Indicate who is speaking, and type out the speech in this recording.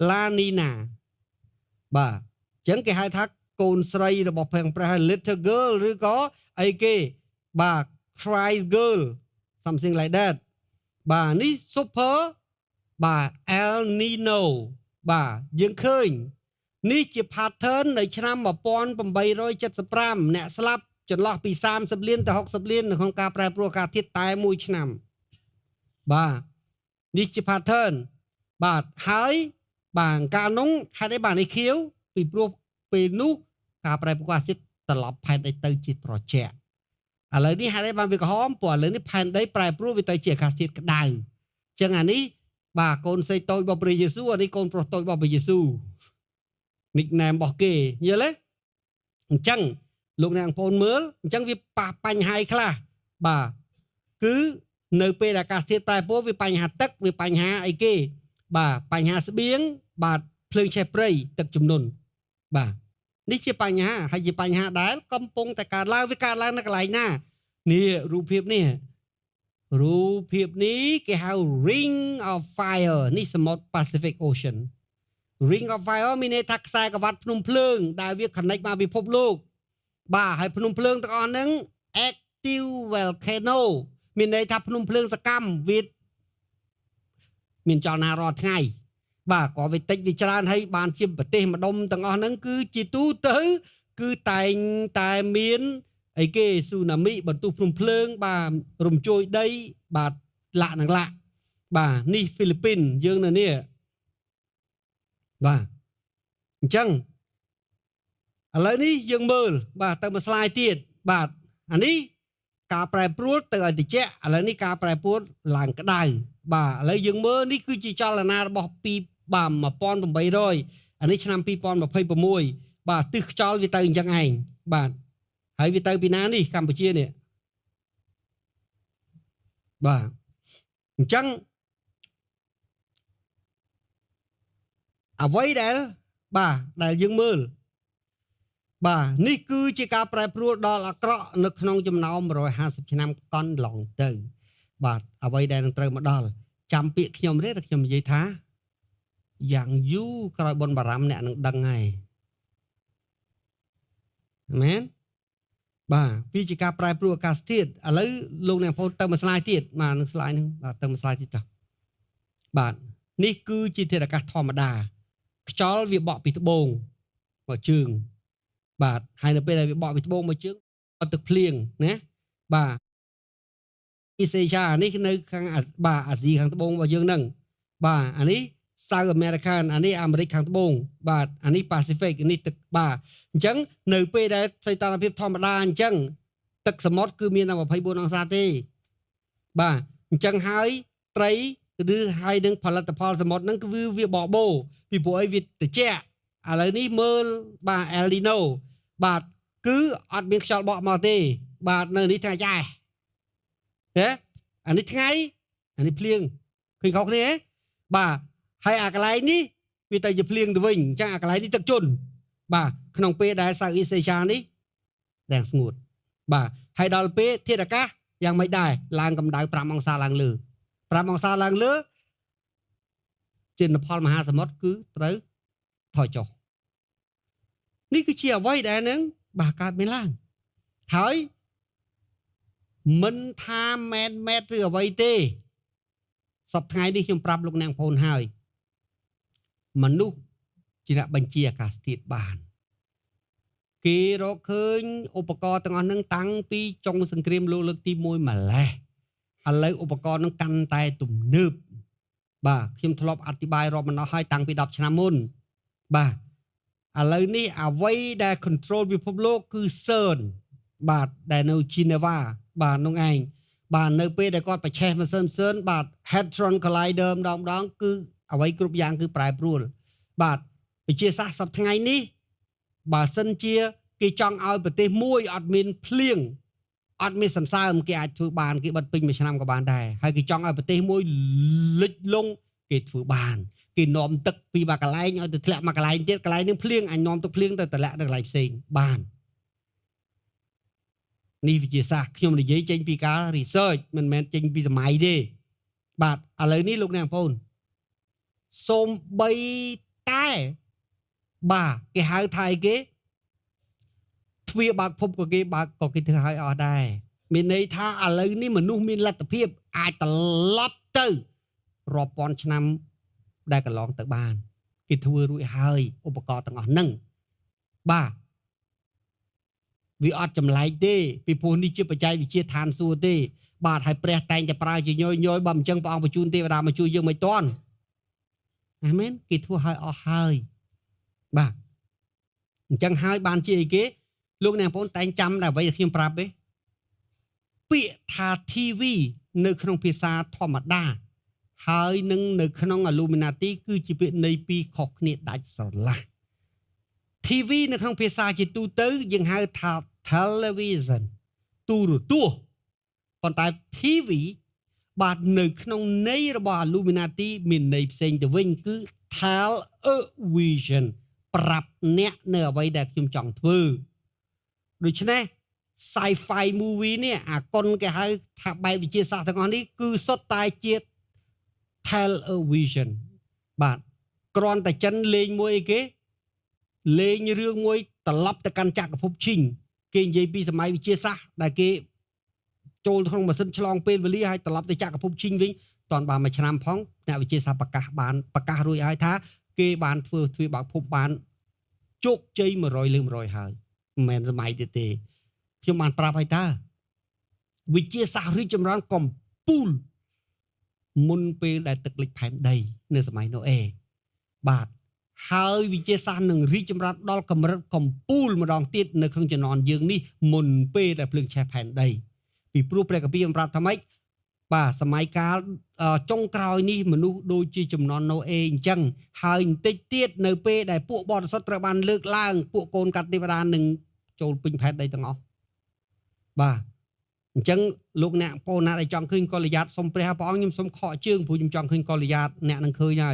Speaker 1: ឡានីណាបាទអញ្ចឹងគេហៅថាកូនស្រីរបស់ព្រះព្រះ little girl ឬក៏អីគេបាទ Christ girl, something like that. បាទនេះ super បាទ El Nino បាទយើងឃើញនេះជា pattern នៅឆ្នាំ1875អ្នកស្លាប់ចន្លោះពី30លានទៅ60លាននៅក្នុងការប្រែប្រួលអាកាសធាតុតែមួយឆ្នាំបាទនេះជា pattern បាទហើយបាទកាលនោះហេតុអីបាទនេះខៀវពីព្រោះពេលនោះការប្រែប្រួលអាកាសធាតុត្រឡប់ផែនដីទៅជាត្រជាក់ឥឡូវនេះហេតុអីបានវាក្រហមព្រោះឥឡូវនេះផែនដីប្រែប្រួលវាទៅជាអាកាសធាតុក្តៅអញ្ចឹងអានេះបាទកូនស្រីតូចរបស់ព្រះយេស៊ូអានេះកូនប្រុសតូចរបស់ព្រះយេស៊ូ nickname របស់គេយល់ទេអញ្ចឹងលោកអ្នកបងប្អូនមើលអញ្ចឹងវាប៉ះបញ្ហាខ្លះបាទគឺនៅពេលអាកាសធាតុប្រែប្រួលវាបញ្ហាទឹកវាបញ្ហាអីគេបាទបញ្ហាស្បៀងបាទភ្លើងឆេះព្រៃទឹកជំនន់បាទនេះជាបញ្ហាហើយជាបញ្ហាដែលកំពុងតែកើតឡើងវាកើតឡើងនៅកន្លែងណានេះរូបភាពនេះរូបភាពនេះគេហៅ Ring of Fire នេះសមុទ្រ Pacific Ocean. Ring of Fire មានន័យថាខ្សែក្រវ៉ាត់ភ្នំភ្លើងដែលវា connect មកពិភពលោកបាទហើយភ្នំភ្លើងទាំងអស់ហ្នឹង active volcano មានន័យថាភ្នំភ្លើងសកម្មវាមានចលនារាល់ថ្ងៃបាទក៏វាតិចវាច្រើនហើយបានជាប្រទេសម្ដុំទាំងអស់ហ្នឹងគឺជាទូទៅគឺតែងតែមានអីគេស៊ូណាមីបន្ទុះភ្នំភ្លើងបាទរំជួយដីបាទលាក់នឹងលាក់បាទនេះហ្វីលីពីនយើងនៅនេះបាទអញ្ចឹងឥឡូវនេះយើងមើលបាទទៅមួយ slide ទៀតបាទអានេះការប្រែប្រួលទៅឲ្យតិចឥឡូវនេះការប្រែប្រួលឡើងក្តៅបាទឥឡូវយើងមើលនេះគឺជាចលនារបស់2បាទ1800អានេះឆ្នាំ2026បាទទិសខ្យល់វាទៅអញ្ចឹងឯងបាទហើយវាទៅពីណានេះកម្ពុជានេះបាទអញ្ចឹងអ្វីដែលបាទដែលយើងមើលបាទនេះគឺជាការប្រែប្រួលដល់អាក្រក់នៅក្នុងចំណោម150ឆ្នាំកន្លងទៅបាទអ្វីដែលនឹងត្រូវមកដល់ចាំពាក្យខ្ញុំទេខ្ញុំនិយាយថាយ៉ាងយូរក្រោយបុណ្យបារម្ភអ្នកនឹងដឹងហើយមែនបាទវាជាការប្រែប្រួលអាកាសធាតុឥឡូវលោកអ្នកបងទៅមួយ slide ទៀតបាទនឹង slide ហ្នឹងបាទទៅមួយ slide ទៀតចុះបាទនេះគឺជាធាតុអាកាសធម្មតាខ្យល់វាបក់ពីត្បូងមកជើងបាទហើយនៅពេលដែលវាបក់ពីត្បូងមកជើងអត់ទឹកភ្លៀងណាបាទអ៊ីសេយ៉ានេះនៅខាងបាទអាស៊ីខាងត្បូងរបស់យើងហ្នឹងបាទអានេះ South American អានេះអាមេរិកខាងត្បូងបាទអានេះ Pacific នេះទឹកបាទអញ្ចឹងនៅពេលដែលសីតុណ្ហភាពធម្មតាអញ្ចឹងទឹកសមុទ្រគឺមានតែ24អង្សាទេបាទអញ្ចឹងហើយត្រីឬហើយនឹងផលិតផលសមុទ្រហ្នឹងគឺវាបបោពីព្រោះអីវាត្រជាក់ឥឡូវនេះមើលបាទ El Nino បាទគឺអត់មានខ្យល់បក់មកទេបាទនៅនេះថ្ងៃចែហេអានេះថ្ងៃអានេះភ្លៀងឃើញខុសគ្នាទេបាទហើយអាកន្លែងនេះវាទៅជាភ្លៀងទៅវិញអញ្ចឹងអាកន្លែងនេះទឹកជន់បាទក្នុងពេលដែល South East Asia នេះរាំងស្ងួតបាទហើយដល់ពេលធាតុអាកាសយ៉ាងម៉េចដែរឡើងកម្ដៅ5អង្សាឡើងលើ5អង្សាឡើងលើជលផលមហាសមុទ្រគឺត្រូវថយចុះនេះគឺជាអ្វីដែលនឹងបាទកើតមានឡើងហើយមិនថាមែនមែតឬអ្វីទេសប្តាហ៍ថ្ងៃនេះខ្ញុំប្រាប់លោកអ្នកបងប្អូនហើយមនុស្សជាអ្នកបញ្ជាអាកាសធាតុបានគេរកឃើញឧបករណ៍ទាំងអស់ហ្នឹងតាំងពីចុងសង្គ្រាមលោកលើកទី1ម្លេះឥឡូវឧបករណ៍ហ្នឹងកាន់តែទំនើបបាទខ្ញុំធ្លាប់អធិប្បាយរាប់មិនអស់ហើយតាំងពី10ឆ្នាំមុនបាទឥឡូវនេះអ្វីដែល control ពិភពលោកគឺ CERN បាទដែលនៅ Geneva បាទនោះឯងបាទនៅពេលដែលគាត់ប្រឆេះម៉ាស៊ីន CERN បាទ Hadron Collider ម្ដងម្ដងគឺអ្វីគ្រប់យ៉ាងគឺប្រែប្រួលបាទវិទ្យាសាស្ត្រសប្តាហ៍ថ្ងៃនេះបើសិនជាគេចង់ឲ្យប្រទេសមួយអត់មានភ្លៀងអត់មានសន្សើមគេអាចធ្វើបានគេបិទពេញមួយឆ្នាំក៏បានដែរហើយគេចង់ឲ្យប្រទេសមួយលិចលង់គេធ្វើបានគេនាំទឹកពីមួយកន្លែងឲ្យទៅធ្លាក់មួយកន្លែងទៀតកន្លែងនេះភ្លៀងអញនាំទឹកភ្លៀងទៅតម្លាក់នៅកន្លែងផ្សេងបាននេះវិទ្យាសាស្ត្រខ្ញុំនិយាយចេញពីការ research មិនមែនចេញពីសម័យទេបាទឥឡូវនេះលោកអ្នកបងប្អូន សូមបីតែបាទគេហៅថាអីគេទ្វារបើកភពក៏គេបើកក៏គេធ្វើឲ្យអស់ដែរមានន័យថាឥឡូវនេះមនុស្សមានលទ្ធភាពអាចត្រឡប់ទៅរាប់ពាន់ឆ្នាំដែលកន្លងទៅបានគេធ្វើរួចហើយឧបករណ៍ទាំងអស់ហ្នឹងបាទវាអត់ចម្លែកទេពីព្រោះនេះជាបច្ចេកវិទ្យាឋានសួគ៌ទេបាទហើយព្រះតែងតែប្រើជាញយញយបើមិនចឹងព្រះអង្គបញ្ជូនទេវតាមកជួយយើងមិនតាន់អាមែនគេធ្វើឲ្យអស់ហើយបាទអញ្ចឹងហើយបានជាអីគេលោកអ្នកបងប្អូនតែងចាំតែអ្វីដែលខ្ញុំប្រាប់ទេពាក្យថា TV នៅក្នុងភាសាធម្មតាហើយនឹងនៅក្នុង Illuminati គឺជាពាក្យនៃពីរខុសគ្នាដាច់ស្រឡះ TV នៅក្នុងភាសាជាទូទៅយើងហៅថា television ទូរទស្សន៍ប៉ុន្តែ TV បាទនៅក្នុងន័យរបស់ Illuminati មានន័យផ្សេងទៅវិញគឺ television ប្រាប់អ្នកនៅអ្វីដែលខ្ញុំចង់ធ្វើដូច្នេះ sci-fi movie នេះអាកុនគេហៅថាបែបវិទ្យាសាស្ត្រទាំងអស់នេះគឺសុទ្ធតែជា television បាទគ្រាន់តែចិនលេងមួយអីគេលេងរឿងមួយត្រឡប់ទៅកាន់ចក្រភពឈីងគេនិយាយពីសម័យវិទ្យាសាស្ត្រដែលគេចូលក្នុងម៉ាស៊ីនឆ្លងពេលវេលាហើយត្រឡប់ទៅចក្រភពឈីងវិញតន់បានមួយឆ្នាំផងអ្នកវិទ្យាសាស្ត្រប្រកាសបានប្រកាសរួចហើយថាគេបានធ្វើទ្វារបើកភពបានជោគជ័យ100លើ100ហើយមិនមែនសម័យទៀតទេខ្ញុំបានប្រាប់ហើយតើវិទ្យាសាស្ត្ររីកចម្រើនកំពូលមុនពេលដែលទឹកលិចផែនដីនៅសម័យណូអេបាទហើយវិទ្យាសាស្ត្រនឹងរីកចម្រើនដល់កម្រិតកំពូលម្ដងទៀតនៅក្នុងជំនាន់យើងនេះមុនពេលដែលភ្លើងឆេះផែនដីពីព្រោះព្រះគម្ពីរបានប្រាប់ថាម៉េចបាទសម័យកាលចុងក្រោយនេះមនុស្សដូចជាជំនាន់ណូអេអញ្ចឹងហើយបន្តិចទៀតនៅពេលដែលពួកបរិសុទ្ធត្រូវបានលើកឡើងពួកកូនកាត់ទេវតានឹងចូលពេញផែនដីទាំងអស់បាទអញ្ចឹងលោកអ្នកបងណាដែលចង់ឃើញកូលីយ៉ាតសូមព្រះព្រះអង្គខ្ញុំសូមខកជើងព្រោះខ្ញុំចង់ឃើញកូលីយ៉ាតអ្នកនឹងឃើញហើយ។